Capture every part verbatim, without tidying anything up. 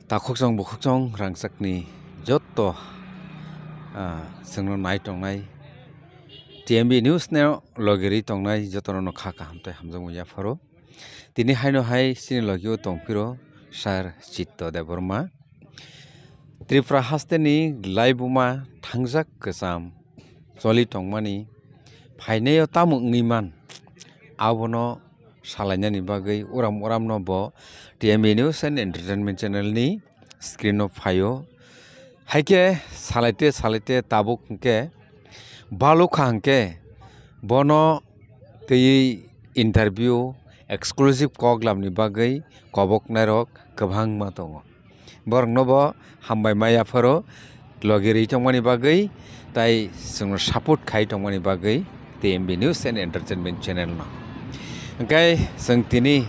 Takhukchong bukhukchong rangchakni jotto, ah, chwngno nai tongnai T M B News no logi rwi tongnai jotono no kha kaham tei hamjakmung yapharo. Tini haino hai chini logio tongphiro Sir Chitto Debbarma. Tripura hasteni laibuma thangjak kwcham choli tongmani phainaio tamo wngwi man, abono salainani bagwi uram uramno bo T M B News and Entertainment Channel ni screen o phaio. Haikhe salaite salaite tabuk hwnkhe balukha hwnkhe bono twiwi interview, exclusive koklamni bagwi koboknairok kwbangma tongo. Borokno bo hambai ma yapharo logi rwi tongmani bagwi, tai chwngno support khai tongmani bagwi T M B News and Entertainment Channel no. Hwnkhe chwng tini,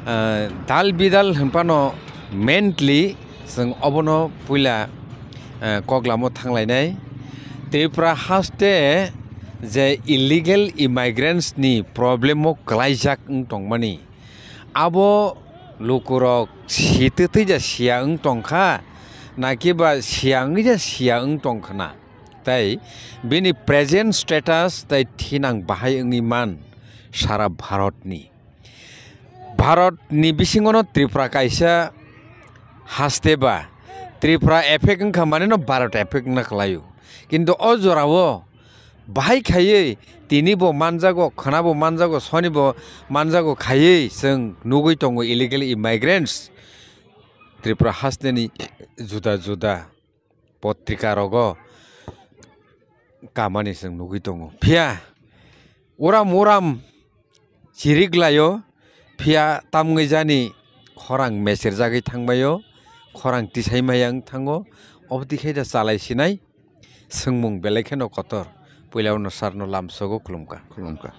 ah, dal bidal hwnphano mainly chwng obono puila, ah, koklamo thanglainai. Tripura haste je illegal immigrants ni problem o kwlaijak wng tongmani, abo lukurok sitwtwi ja siya wng tongkha, nakiba siya wngwi ja siya wng tongkhna. Tei bini present status tei thinang bahai wngwi man sara Bharatni. Bharatni bisingono Tripura kaisa haste ba, Tripura effect wngkha maneno Bharat effect wngna khlaio. Kintu o jorao bahai khaiwi tini bo manjago, khwna bo manjago, soni bo manjago khaiwi chwng nugwi tongo illegal immigrants Tripura hasteni juda juda potrika rogo kamani chwng nugwi tongo. Phiya uram uram chirik laio, phiya tamgwi jani khorang meserjagwi thangbaio, khorang tisai maya wng thango, obwtwi khe da chalai sinai. Swngmung belai kheno kotor. Puila uno sir no lamsogo khulumkha. Khulumkha.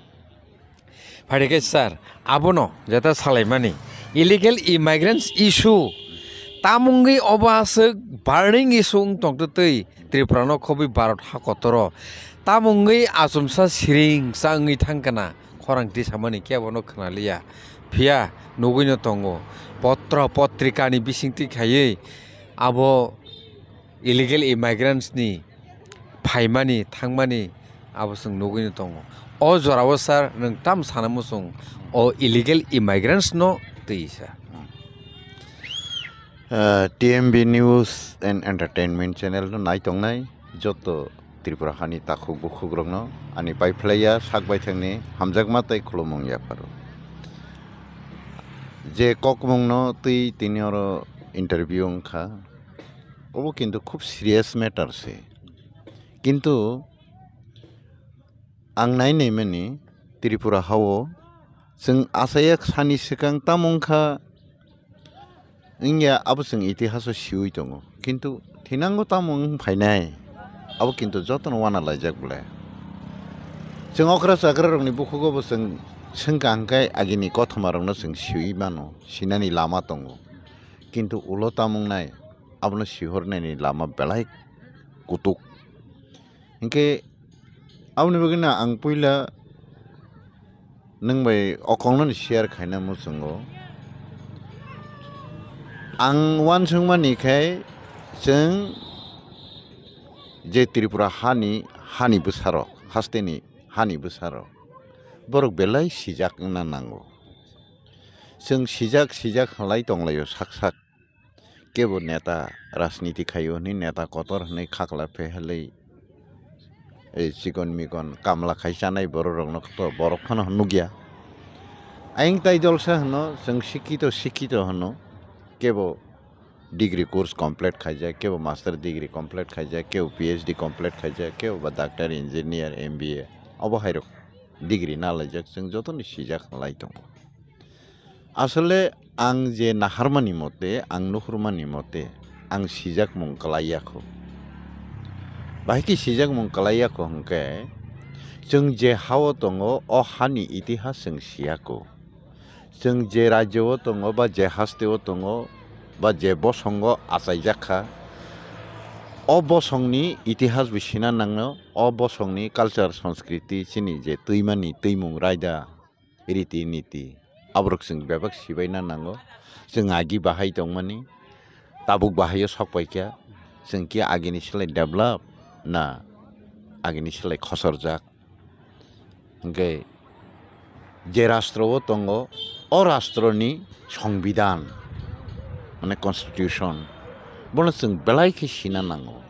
Phai khe sir, abono jeta salaimani illegal immigrants issue tamungwi obo aswk burning issue wng tongtwtwi Tripura no khobwi Bharat ha kotoro tamungwi achomsa siring cha wngwi thangkana khorang tisamani kebono khwnaliya. Phiya nugwino tongo, potro potrikani bisingtwi khaiwi abo illegal immigrants ni phaimani thangmani abo chwng nugwino tongo. O jorao sir, nwng tam sana muchung o illegal immigrants no twi sir? Ah, T M B News and Entertainment Channel no nai tongnai joto Tripura hani takhuk bukhuk rokno ani paiphlaiya sak baithangni hamjakma tei khulumung yapharo. Je kokmungno twi tini oro interview wngkha, obo kintu khub serious matter se. Kintu ang nai naimani Tripura hao chwng achaiya sani swkang tamo wngkha, wngya abo chwng itihaso siwi tongo, kintu thinango tamo wng phainai, abo kintu jotono uana laijak bwle. Chwng okra chakra rokni bukhugo bo chwng swngkha hwnkhe agini kothoma rokno chwng siwi mano, sinani lama tongo, kintu ulo tamo wngnai abono sihornani lama belai kutuk. Hinkhe aboni bagwino ang puila nwng bai okongno ni share khaina muchungo. Ang uansukmani khe chwng je Tripura hani, hani bwsarok, hasteni hani bwsarok, borok belai sijak wngna nango. Chwng sijak sijak halai tonglaio sak sak. Kebo neta rajniti khaio hwnwi neta kotor hwnwi khakla phehelwi, ei chikon mikon kamla khai chanai borok rokno to borok phano nukya. Ayang tai jolsa hwno chwng sikito sikito hwno, kebo degree course complete khaijak, kebo master degree complete khaijak, kebo P H D complete khaijak, kebo ba doctor, engineer, M B A, obo hairok degree nalaijak chwng jotoni sijak halai tongo. Asole ang je naharmani mote, ang nuhurmani mote, ang sijakmung kwlai ya kho. Bahai khe sijakmung kwlai ya kho hwnkhe, chwng je hao tongo, o hani itihas chwng siya kho. Chwng je rajyo o tongo, ba je haste o tongo, ba je bosongo achaijak kha, o bosongni itihas bo sina nango, o bosongni culture, sanskriti, chini je twimani twimung raida, riti niti, aborok chwng bebak sibaina nango. Chwng agi bahai tongmani, tabuk bahai o sok paikha, chwng khe agini slai develop na agini slai khosorjak? Hwnkhe je rastro o tongo, o rastro ni songbidan, mane constitution, bono chwng belai khe sina nango.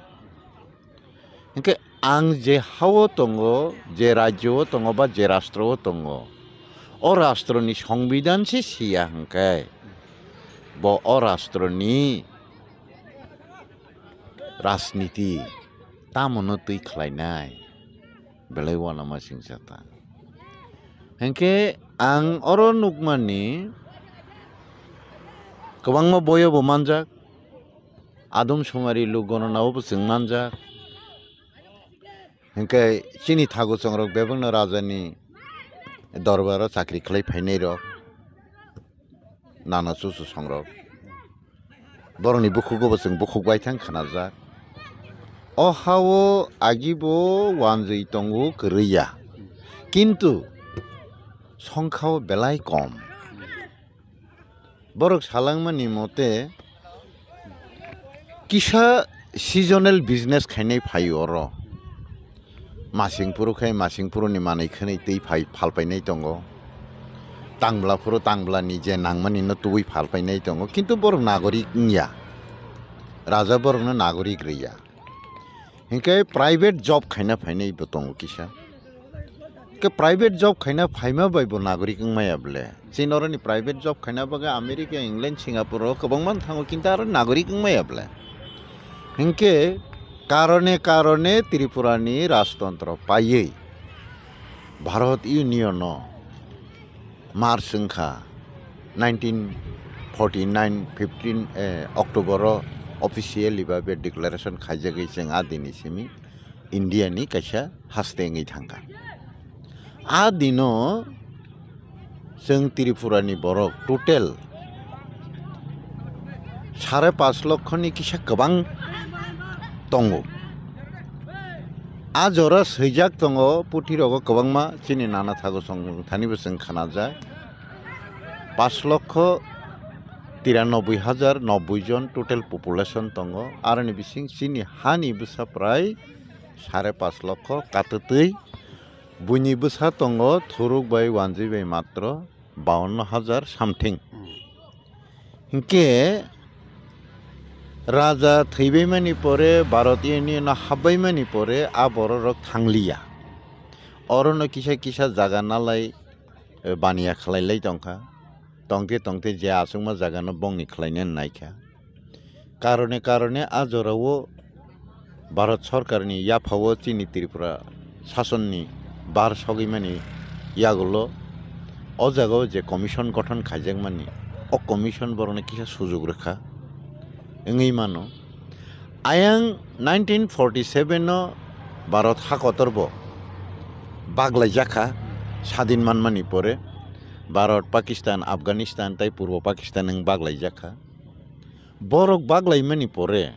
Hwnkhe ang je ha o tongo, je rajyo o tongo ba je rastro o tongo, o rastro ni songbidan se siya hwnkhe bo o rastro ni rajniti tamono twi khlainai, belai uanama singsa ta. Hwnkhe ang oro nukmani kwbangma boyobo manjak, adum sumari luk gononao bo chwng manjak. Hwnkhe chini thagu chongrok bebakno rajani dorbaro chakri khlai phainairok, nana chuchu songrok, borokni bukhugo bo chwng bukhuk bai thang khnajak. O ha-o agibo wanjwi tongo kwrwi ya, kintu songkha-o belai kom. Borok salangmani mote kisa seasonal business khainai phaio oro. Masing phuru khai masing phuruni manwi khwnwi twi phai phalpainai tongo. Tangbla phuru tangbla ni je nangmani no tubui phalpainai tongo, kintu borok nagorik wngya. Raja borokno nagorik rwya. Hinkhe private job khaina phainai bo tongo kisa. Ke private job khaina phaima bai bo nagorik wngmaya bole. Chini oroni private job khaina bagwi America, England, Singapore o kwbangma thango, kintu aro nagorik wngmaya bole. Hinkhe karone karone Tripura ni rajtontro paiwi Bharat Union o March wngkha, nineteen forty nine fifteen, eh, October o officially ba be declaration khaijagwi chwng a dini simi India ni kaisa haste wngwi thangkha. A dino chwng Tripura ni borok total sare panch lokho ni kisa kwbang tongo. A jora swijak tongo, puthi rogo kwbangma chini nana thago song thani bo chwng khanajak. Panch lokho tiranoboi hajar nobboi jon total population tongo. Aroni bising chini hani bwsa prai sare panch lokho katwtwi. Buini bwsa tongo thuruk bai wanjwi bai matro bawanno hajar something. Hmm. Hinkhe raja thwibaimani pore, Bharat Union o habbaimani pore a bororok thangliya. Orono kisa kisa jaga nalai, eh, baniya khlailai tongkha. Tongte tongte je achukma jagano bongni khlainani naikha. Karone karone a jorao Bharat Sorkarni yaphao chini Tripura sasonni bar sogwimani yagulo o jagao je commission gothon khaijakmani, o commission borokno kisa sujuk rwkha wngwi mano. Ayang nineteen forty seven o Bharat hakotorbo baglaijakha, sadin manmani pore Bharat, Pakistan, Afghanistan tei Purbo Pakistan wng baglaijakha. Borok baglaimani pore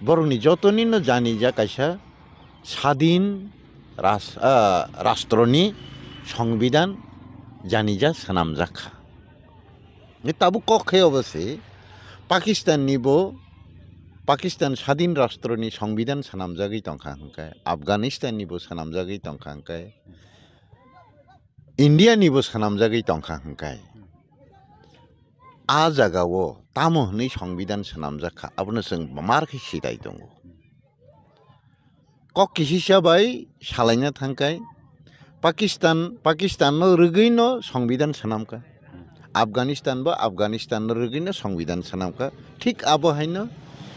borokni jotonino janija kaisa sadin ras-, ah, rastroni songbidan janija swnamjakha. Tabuk kok khe obo se Pakistanni bo, Pakistan sadin rastroni songbidan swnamjagwi tongkha hwnkhe, Afghanistanni bo swnamjagwi tongkha hwnkhe, Indiani bo swnamjagwi tongkha hwnkhe, a jagao tamo hwnwi songbidan swnamjak kha, abono chwng mar khe sidai tongo. Kok kisisa bai salaina thangkhe Pakistan, Pakistanno rwgwino songbidan swnamkha, Afghanistan bo Afghanistanno rwgwino songbidan swnamkha, thik abo haino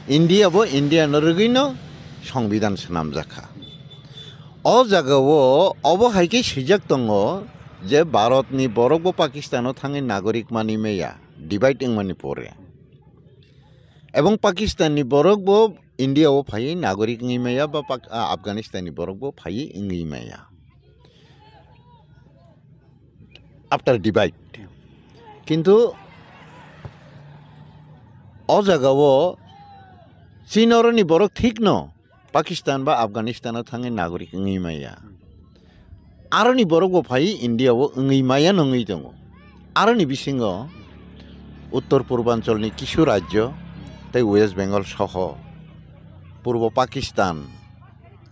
India bo Indiano rwgwino songbidan swnamjakha. O jagao obo hai khe swijak tongo je Bharatni borok bo Pakistano thangwi nagorik manwi maya, divide wngmani pore. Ebong Pakistanni borok bo Indiao phaiwi nagorik wngwi maya ba Pak-, ah, Afghanistanni borok bo phaiwi wngwi maya. After divide. Kintu o jagao Chin oroni borok thikno Pakistan ba Afghanistano thangwi nagorik wngwi maya. Aroni borok bo phaiwi Indiao wngwi maya no wngwi tongo. Aroni bisingo Uttor Purbancholni kisu rajyo tei West Bengal soho Purbo Pakistan,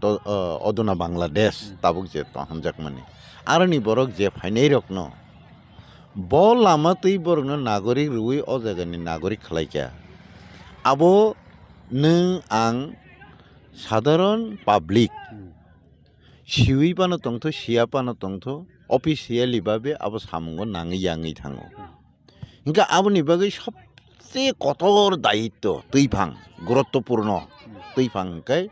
to, o, oduna Bangladesh, hmm, tabuk je to hamjakmani. Aroni borok je phainairokno bo lama twi borokno nagorik rwui o jagani nagorik khlaikha. Abo nwng ang sadharon public, hmm, siwi phano tongtho, siya phano tongtho, officially babe abo samungo nangwi yangwi thango. Hmm. Hinkhe aboni bagwi sobse kotor dayitto twiphang, guruttopurno twiphang hinkhe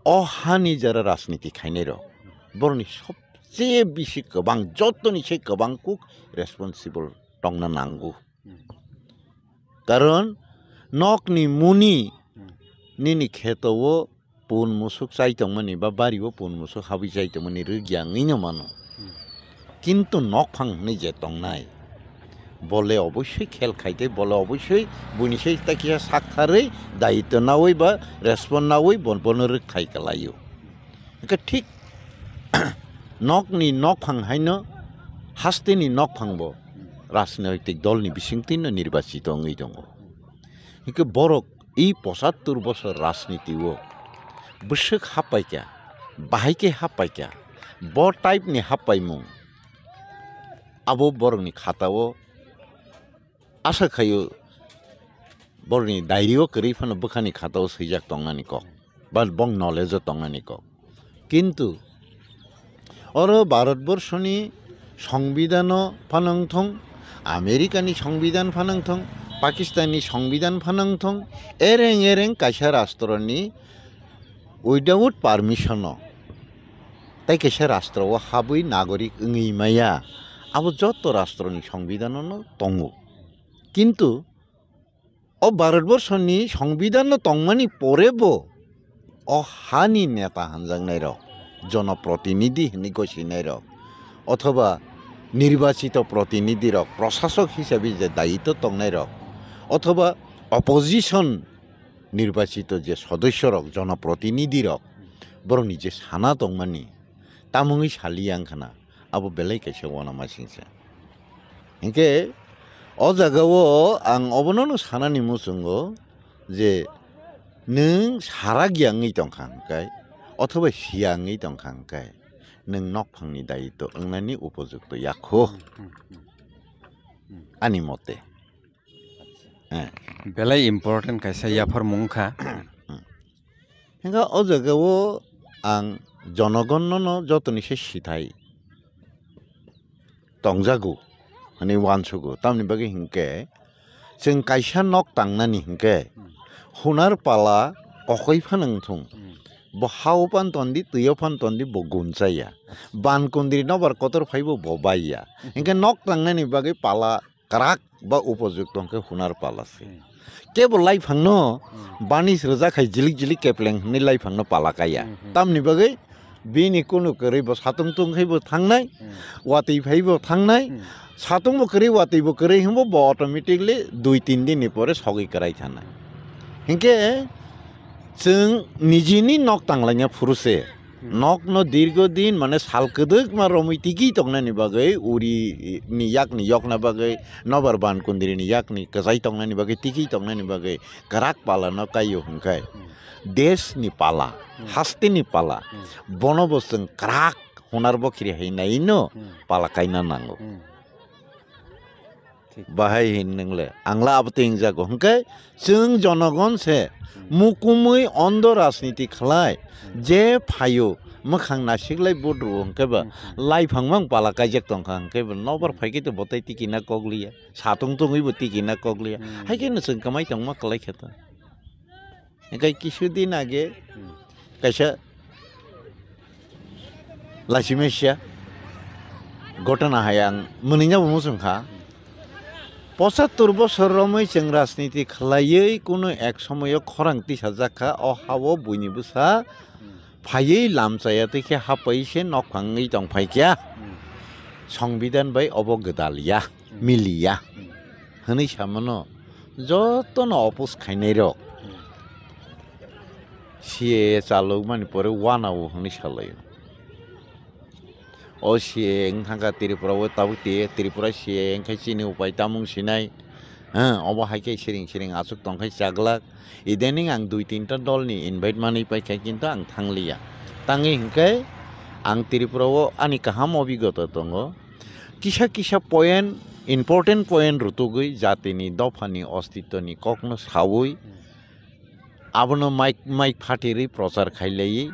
o hani jara rajniti khainairok, borokni sobse bisi kwbang, jotoni se kwbang kuk responsible tongna nango. Karon nokni muni nini kheto o pun musuk chai tongmani ba bari o pun musuk habwi chai tongmani rwgya wngwi no mano. Hmm. Kintu nokphang hwnwi je tongnai, bole oboisoi khel khai tei bole oboisoi buini se tai kisa sak tharwi dayitto naui ba respond naui bo-, bono rwkthai kwlaio. Hwnkhe thik nokni nokphang haino hasteni nokphang bo rajnoitik dolni bisingtwino nirbachito wngwi tongo. Hwnkhe borok i pochattor bosor rajniti o bwswk happaikha, bahai khe happaikha, bo type ni happaimung abo borokni khata o asa khaio, borokni diary o kwrwi phano bwkhani khata o swijak tongnani kok. Ba bong knowledge o tongnani kok. Kintu oro Bharatborsoni Songbidan o phano wngthong, America ni Songbidan phano wngthong, Pakistan ni Songbidan phano wngthong, ereng ereng kaisa rastroni without permission o tei kaisa rastro o habwi nagorik wngwi maya, abo joto rastroni Songbidan o no tongo. Kintu o Bharatborsoni Songbidan no tongmani pore bo o hani neta hanjaknairok, jonoprotinidhi hinwi gosinairok, othoba nirbachito protinidhirok, prosasok hisabe je dayitto tongnairok, othoba opposition nirbachito je sodosyorok, jonoprotinidhirok, borokni je sana tongmani, tamungwi saliya wngkhana, abo belai kaisa uanamasingcha. Hinkhe o jagao ang obono no sanani muchungo je nwng sarak ya wngwi tongkha hinkhe, othoba siya wngwi tongkha hinkhe, nwng nokphangni dayitto wngnani upojukto yakho. Hmm, hmm, hmm, hmm. Ani mote. Eh. Belai important kaisa yapharmung wngkha. Hinkhe o jagao ang jonogonno no jotoni se sithai tongjago hwnwi uansugo. Tamni bagwi hinkhe chwng kaisa nok tangnani hinkhe hunar pala kokoi phano wngthung. Hmm. Bo ha-o phano tondi, twi-o phano tondi, bo gun chaya. Ban kundri nobar kotor phaibo bo baiya. Hmm. Hinkhe nok tangnani bagwi pala kwrak ba upojukto hwnkhe hunar pala se. Hmm. Kebo laiphangno, hmm, banis rwjak hai jilik jilik kepleng hwnwi laiphangno pala kaiya. Hmm, hmm. Tamni bagwi bini kunu kwrwi bo satung tung khai bo thangnai, hmm, watwi phai bo thangnai, hmm, satung bo kwrwi, watwi bo kwrwi hwnbo bo automatically dui tin din ni pore sogwi kwrai thanai. Hinkhe chwng nijini nok tanglaina phuru se, hmm, nokno dirgo din, mane, sal kwdwkma romwi tiki tongnani bagwi, uri ni yakni yokna bagwi, nobar ban kundri ni yakni kwchai tongnani bagwi, tiki tongnani bagwi kwrak pala no kaio hwnkhe, hmm, desh ni pala, hmm, haste ni pala, hmm, bono bo chwng kwrak hunar bo khiri hai nai no, hmm, pala kaina nango. Hmm. Thik. Bahai hin nwngle, ang la abo tei wngjago. Hwnkhe chwng jonogon se, hmm, mukumui ondo rajniti khlai, hmm, je phaio, mwkhang nasiklai vote rwo hwnkhe ba, hmm, hmm, laiphang mang pala kaijak tongkha hwnkhe ba, nobar phaikhe to botai tikina kokliya, satung tungwi bo tikina kokliya. Hmm. Hai kheno chwng kwmai tongma kwlai khe to. Hinkhe kisu din age, hmm, kaisa lachimesia gotona hai ang mwnwino bo muchung kha. Pochattor bosor romwi chwng rajniti khlaiwi kunu ek somoyo khorang tisajak kha, o ha-o buini bwsa phaiwi lamchaya twi khe hapai se nokphang wngwi tong phai kha. Hmm. Songbidan bai obo gwdal ya, hmm, mili ya, hmm, hwnwi samano jotono oppose khainairok, hmm, C A A chalokmani pore uanao hwnwi salaio. O C A A wngkha kha Tripura o, tabuk Tripura C A A wngkha chini upai tamung sinai. Hwng, obo hai khe siring siring aswk tong khe chaglak. Idaning ang dui tinta dolni invite manwi paikha, kintu ang thangliya. Tangwi hwnkhe ang Tripura o ani kaham obigota tongo. Kisa kisa point, important point rutugwi jatini dophani ostitoni kokno sawi abono mic, mic phatirwi prochar khailaiwi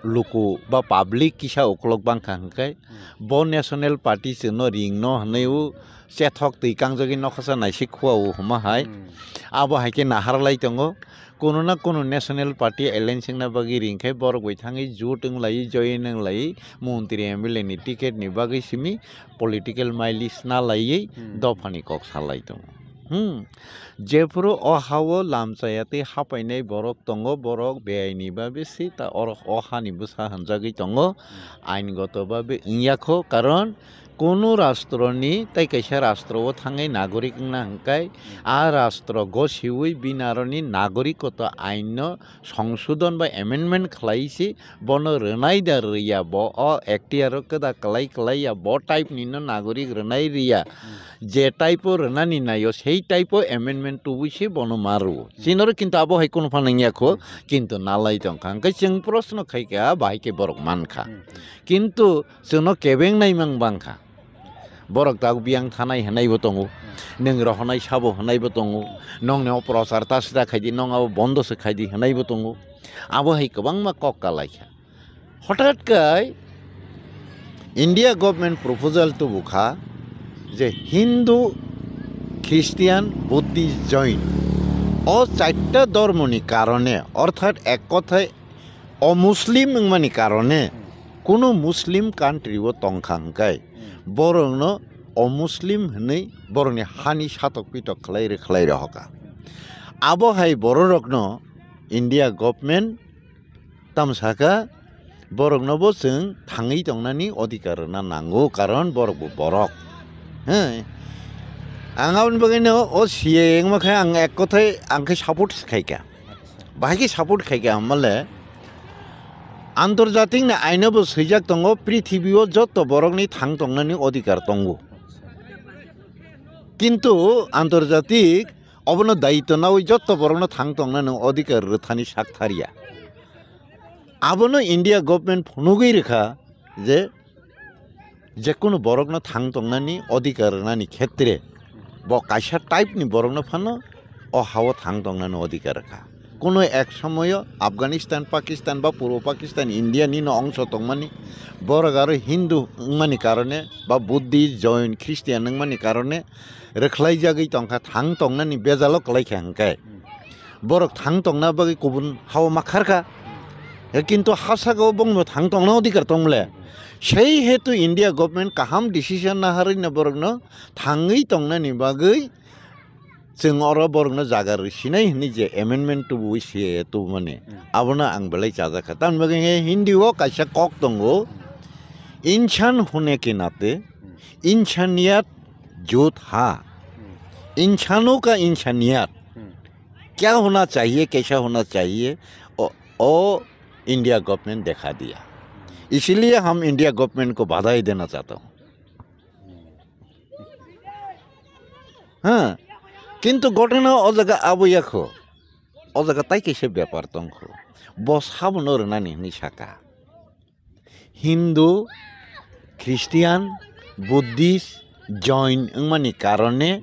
luku ba public kisa uklok bangkha hwnkhe bo National Party chwngno ringno hwnwi o chethok twi kangjagwi nokhasa naisik khua o hwma hai. Hmm. Abo hai khe naharlai tongo. Kunu na kunu National Party alliance wngna bagwi ringkhe borok bai thangwi jut wnglaiwi, join wnglaiwi, montri M L A ni ticket ni bagwi simi political mileage na laiwi Hmm. dophani kok salai tongo. Hmm. Jephuru o ha-o lamchaya tei hapainai borok tongo, borok beaini babe se ta oro o hani bwsa hwnjagwi tongo, Hmm. aingoto babe wngya kho, karon kunu rastroni tei kaisa rastro o thangwi nagorik wngna hwnkhe Hmm. a rastro gosiwi bini aroni nagorikoto ain no songsodon ba amendment khlai se bono rwnai da rwya, bo o Ekhtiar o kwda kwlai kwlai ya, bo type ni no nagorik rwnai rwya. Hmm. Je type o rwnani naio, sei type o amendment tubui se bono ma rwo. Hmm. Chinoro kintu abo hai kunu phano wngya kho, Hmm. kintu nalai tongkha. Hwnkhe chwng proshno khai kha, bahai khe borok man kha. Hmm, hmm. Kintu chwngno kebeng naimang bang kha. Borok tabuk biyang thanai hwnaibo tongo, nwng rohornai sabo hwnaibo tongo, nongni o prochar ta sita khaidi, nong abo bondo se khaidi hwnaibo tongo. Abo hai kwbangma kok kalaikha. Hothat kai India government proposal tubukha je Hindu, Christian, Buddhist, Jain o charta dhormoni karone, orthat ek kothai o Muslim wngmani karone, Hmm. kunu Muslim country o tongkha hwnkhe, Hmm. borokno o Muslim hwnwi borokni hani satok pitok khlai rw khlai rohokha. Abo hai bororokno India government tamo sakha, boroknobo chwng thangwi tongnani odhikar rwna nango, karon borokbo borok. He. Ang aboni bagwino o C A A wngma khe ang ek kothai ang khe support khaikha. Bahai khe support khaikha hwnmale, antorjatik ni aino bo swijak tongo, prithibi o joto borokni thang tongnani odhikar tongo. Kintu antorjatik obono daitw nawi joto borokno thang tongnani odhikar rwthani sak tharya. Abono India government phunugwi rwkha je jekunu borokno thang tongnani odhikar rwnani khetre bo kaisa type ni borokno phano o ha-o thang tongnani odhikar rwkha. Kuno ek somoyo Afghanistan, Pakistan ba Purbo Pakistan, India ni no ongso tongmani, borok aro Hindu wngmani karone ba Buddhist, Jain, Christian wngmani karone rwkhlaijagwi tongkha, thang tongnani bejalo kwlaikha hwnkhe. Borok thang tongna bagwi kubun ha-o ma kharkha. He kintu ha saka o bongno thang tongna odhikar tongmole. Sei hetu India government kaham decision naharwi no borokno thangwi tongnani bagwi chwng oro borokno jaga rwsinai hwnwi je amendment tubuwi C A A tubumani. Hmm. Abono ang belai chajakha. Tamni bagwi he Hindi o kaisa kok tongo. Hmm. Insan hone ke nate, Hmm. insaniyat jut ha. Hmm. Insano ka insaniyat. Hmm. Kya hona chahiye, kaisa hona chahiye, o, o India government dekha diya. Hmm. Isiliye hum India government ko badhai dena chahta hu. Hmm. Ha, kintu ghotona o jaga abo yakho. O jaga tai kaisa bepar tongkho. Bo sabono rwnani hwnwi saka. Hindu, Christian, Buddhist, Jain wngmani karone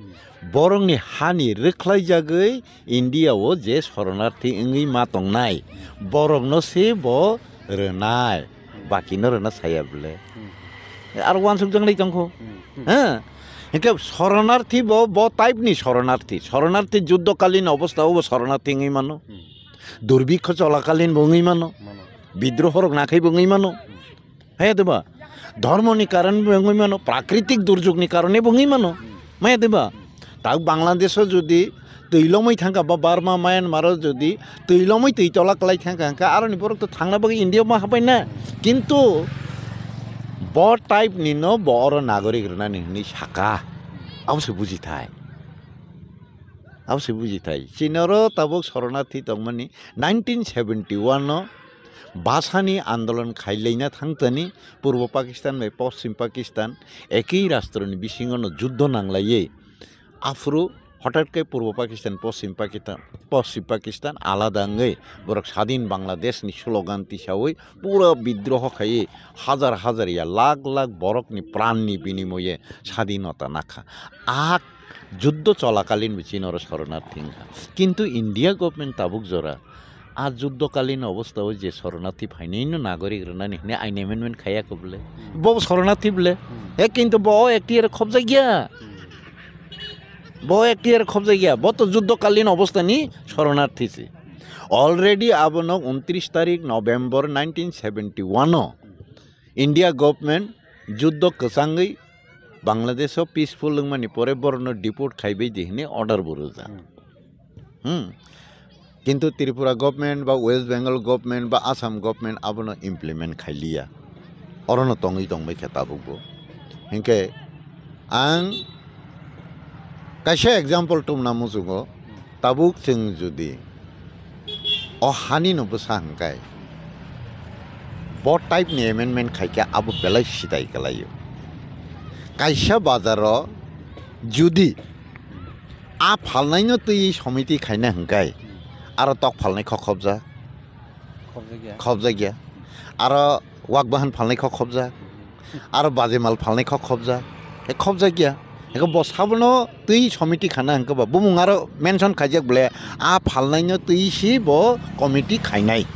borokni hani rwkhlaijagwi India o je soronarthi wngwi ma tongnai, borokno se bo rwnai, bakino rwna saya bwle. Hmm. Aro uansukjaknai tongkho. Hmm. Hmm. Ha? Hingke soronarthi bo, bo type ni soronarthi. Soronarthi juddhokalin obostha o bo soronarthi wngwi mano. Hmm. Durbikho cholakalin bo wngwi mano. Mano. Bidroho rok nakhai bo wngwi mano. Hmm. Haya diba? Dhormo ni karon bo wngwi mano, prakritik durjog ni karone bo wngwi mano. Hmm. Maya diba? Hmm. Tak Bangladesh o jodi twi lomwi thangkha ba Burma, Myanmar o jodi twi lomwi twi tola kwlai thangkha, hwnkhe aroni borok to thangna bagwi India o ma habai na. Kintu bo type ni no bo oro nagorik rwnani hwnwi saka. Abo se bujithai. Abo se bujithai. Chini oro tabuk soronarthi tongmani nineteen seventy one o basani andolon khailaina thangtani Purbo Pakistan bai Poschim Pakistan ekei rastro ni bisingo no juddho nanglaiwi aphuru Hothot khe Purbo Pakistan, Poschim Pakistan, Poschim Pakistan alada wngwi borok sadin Bangladeshni slogan tisawi pura bidroho khaiwi hajar hajar ya lakh lakh borokni pranni binimoye sadinota nakha. A juddo cholakalin bo chini oro soronarthi wngkha. Kintu India government tabuk jora a juddokalin obostha o je soronarthi phainaino nagorik rwnani hwnwi ain amendment khaiya kho bwle. Hmm. Bo soronarthi bwle. Hmm. He kintu bo o ekti ere khobjakya. Hmm. Bo ekti ere khobjakya. Bo to juddokalin obosthani soronarthi se. Already abono untris tarik November nineteen seventy one o India government juddo kwchangwi Bangladesh o peaceful wngmani pore borokno deport khaibai di hwnwi order bo rwjak. Hmm. Hmm. Kintu Tripura government ba West Bengal government ba Assam government abono implement khailiya. Orono tongwi tongbai khe tabukbo. Hinkhe ang kaisa example tumna muchungo, tabuk chwng jodi o hanino bwsa hwnkhai bo type ni amendment khaikhe abo belai sidai kwlaio. Kaisa bazaro jodi a phalnaino twi somiti khaina hwnkhai aro tok phalnai kho khobjak. Khobjakya. Khobjakya. Aro wak bahan phalnai kho khobjak. Aro bajemal phalnai kho khobjak. He khobjakya. Eko bo sabono twi somiti khana hwnkhe ba bumung aro mention khaijak bole a phalnaino twi si bo committee khainai.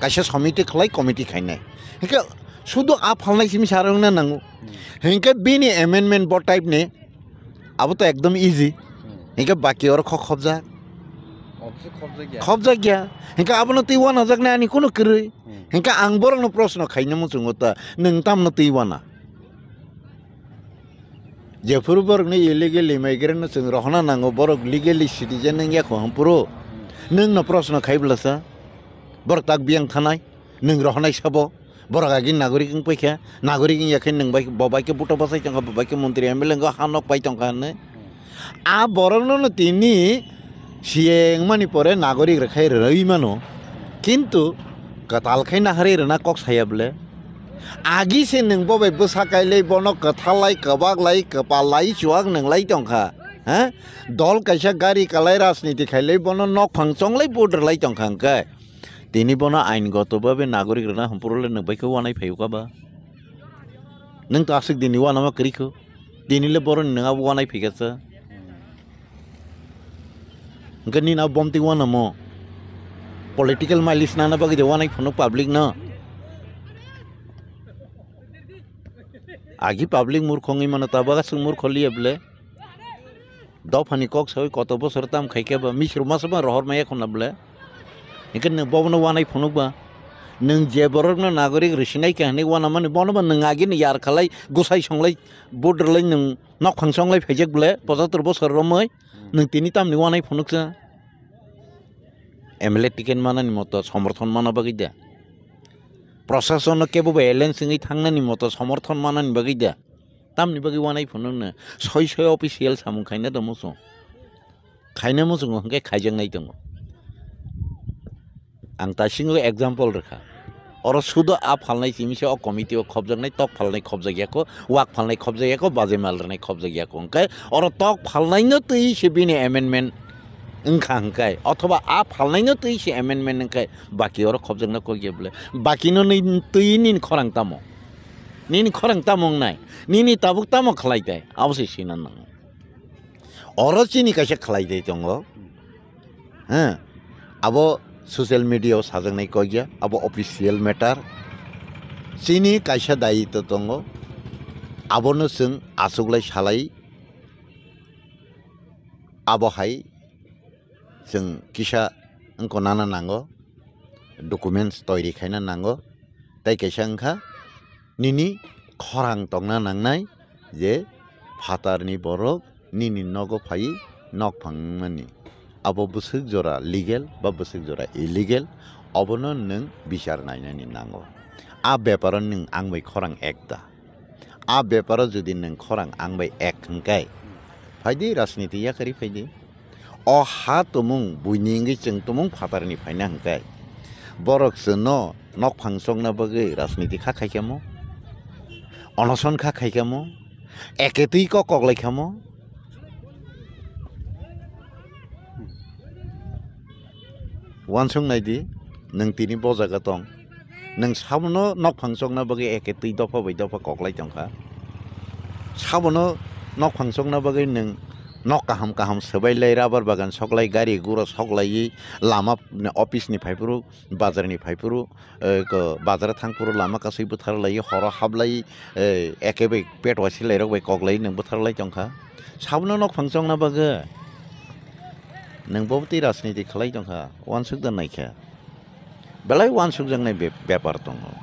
Kaisa somiti khlai committee khainai. Hwnkhe sudu a phalnai simi sarwngna nango. Hmm. Hwnkhe bini amendment bo type ni abo to ekdom easy. Hmm. Hwnkhe baki oro kho khobjak. Obviously khobjakya. Khobjakya. Hwnkhe abono twi wanajaknai ani kuno kwrwi. Hmm. Hwnkhe ang borokno proshno khaina muchungo ta, nwng tamno twi wana? Jephuru borokno illegal immigrant no chwng rohorna nango, borok legally citizen wngya kho hwnphuru. Hmm. Nwngno proshno khai bwlasa? Borok tak biyang thanai, nwng rohornai sabo? Borok agi nagorik wng paikha, nagorik wng yakhe nwng bai, bo bai khe buto bwsai tongkha, bo bai khe montri M L A wngkha, ha nok pai tongkha hwnwi. A borokno no tini C A wngmani pore nagorik rwkhai rwui mano, kintu kwtal khai naharwi rwna kok saya bwle. Agi se nwng bo bai bwsa kailai, bono kwthal lai, kwbak lai, kwpal lai, chuak nwng lai tongkha, ha? Dol kaisa gari kalai rajniti khailai, bono nokphang chonglai vote rwlai tongkha hwnkhe. Tini bono aingoto babe nagorik rwna hwnphuru le nwng bai khe wanai phaio kha ba? Nwng to aswk dini wanama kwrwi kho. Tini le boroni nwng abo wanai phai kha sa. Hwnkhe nini abo bomtwi wanamo? Political mileage nana bagwi de wanai phunuk public no. Agi public murkho wngwi mano, tabuk aswk murkho liya bwle. Dophani kok sawi koto bosor tam khaikhe ba misru masa ba rohor maya khuna bwle. Hwnkhe nwng bobono wanai phunuk ba. Nwng je borokno nagorik rwsinai kha hwnwi wanamani bono ba nwng agini yar khalai, gusai songlai, vote rwlai nwng nokphang songlai phaijak bwle, pochatur bosor romwi. Hmm. Nwng tini tamni wanai phunuksa? M L A ticket manani moto somorthon mana bagwi da? Prosasono kebo ba alliance wngwi thangnani moto somorthon manani bagwi da? Tamni bagwi wanai phunukno soi soi official samung khaina tongmo chwng. Khaina muchungo hwnkhe khaijaknai tongo. Ang taisingo example rwkha. Oro sudo a phalnai simi se o committee o khobjaknai, tok phalnai khobjakya kho, wak phalnai khobjakya kho, bajai mal rwnai khobjakya kho. Hwnkhe oro tok phalnaino twi se bini amendment wngkha hwnkhe, othoba a phalnaino twi se amendment wngkhe, baki oro khobjakna kok ya bwle. Bakino nini twi nini khorang tamo? Nini khorang tamo wngnai? Nini tabuk tamo khlai tai? Abo se sina nango. Oro chini kaisa khlai tei tongo. He, abo social media o sajaknai kok ya, abo official matter. Chini kaisa dayitw tongo. Abono chwng achuklai salai. Abo hai chwng kisa wngkho nana nango. Documents toiri khaina nango. Tei kaisa wngkha nini khorang tongna nangnai je phatarni borok nini nogo phai nokphang wngmani. Abo bwswk jora legal ba bwswk jora illegal, obono nwng bichar nainani nango. A beparo nwng ang bai khorang ek da? A beparo jodi nwng khorang ang bai ek hwnkhe, phaidi rajniti yakarwi phaidi. O ha tumung buini wngwi chwng tumung phatarni phaina hwnkhe, borok chwngno nokphang chokna bagwi rajniti kha khaikha mo, onoson kha khaikha mo, eketwi kok koklai kha mo. Uansuk nai di, nwng tini bo jaga tong. Nwng sabono nokphang chokna bagwi eke twi dopha bai dopha koklai tongkha. Sabono nokphang chokna bagwi nwng nok kaham kaham swbai lai, rubber bagan soklai, gari gura soklaiwi, lama, office ni phaiphuru, bazar ni phaiphuru, eh, ko, bazar thangphuru lama kasui bwthar lai, horo hablai, eh, eke bai pet wasilai rok bai koklai nwng bwthar lai tongkha. Sabono nokphang chokna bagwi nwng bo twi rajniti khlai tongkha, uansuk da naikha. Belai uansukjaknai be-, bepar tongo.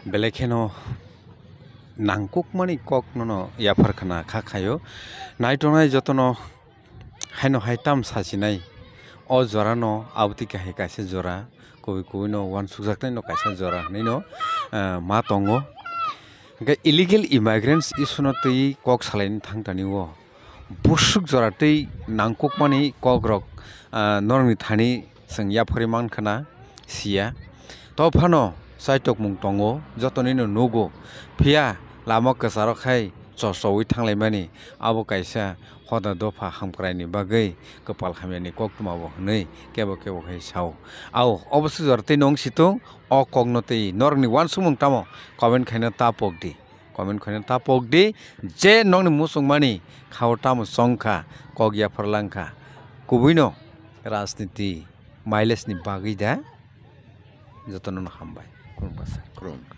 Belai kheno nangkukmani kok nono yaphar khna kha khaio. Naitongnai jotono haino hai tam sachinai. O jorano abotwi kahai kaisa jora, kubui kubui no uansukjaknai no kaisa jora hinwi no, ah, ma tongo. Hwnkhe illegal immigrants issue no twi kok salaini thang tani o. Busuk jora twi nangkukmani kokrok, ah, norokni thani chwng yapharwi mankha na siya. To phano chaitokmung tongo, jotonino nugo. Phiya lama kwcharo khai chosowi thanglaimani abo kaisa hoda dopha hamkraini bagwi kwpal hamyani koktwma bo hwnwi kebo kebo khai sao. Ao, obo se jora twi nung situng, o kokno twi norokni uansukmung tamo comment khaina ta pok di. Comment khaina ta pok di, je nokni muchungmani khao tamo chongkha, kok yaphar langkha. Kubuino rajniti mileage ni bagwi da jotono no hambai. Khulumkha sir. Khulumkha.